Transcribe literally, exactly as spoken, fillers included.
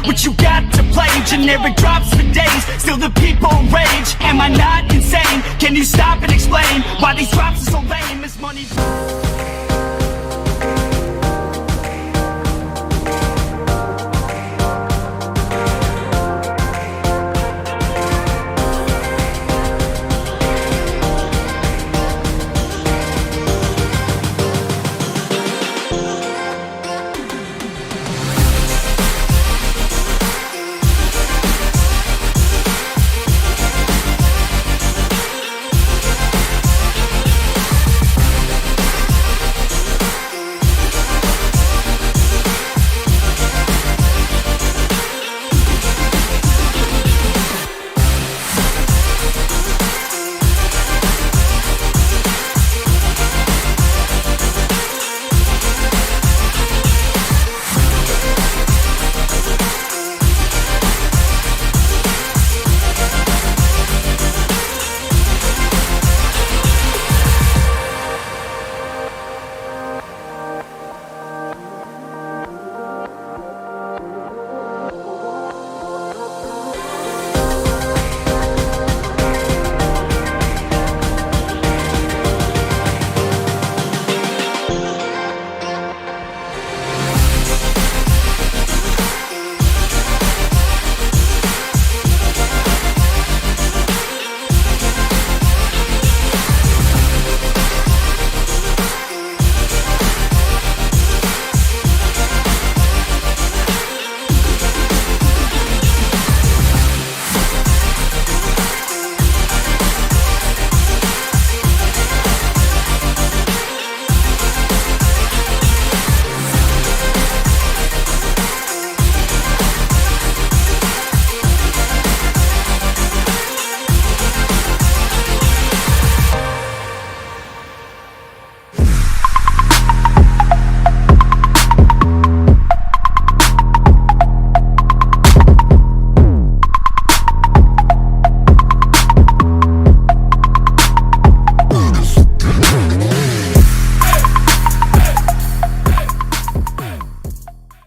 What you got to play? Generic drops for days. Still the people rage. Am I not insane? Can you stop and explain why these drops are so lame? It's money.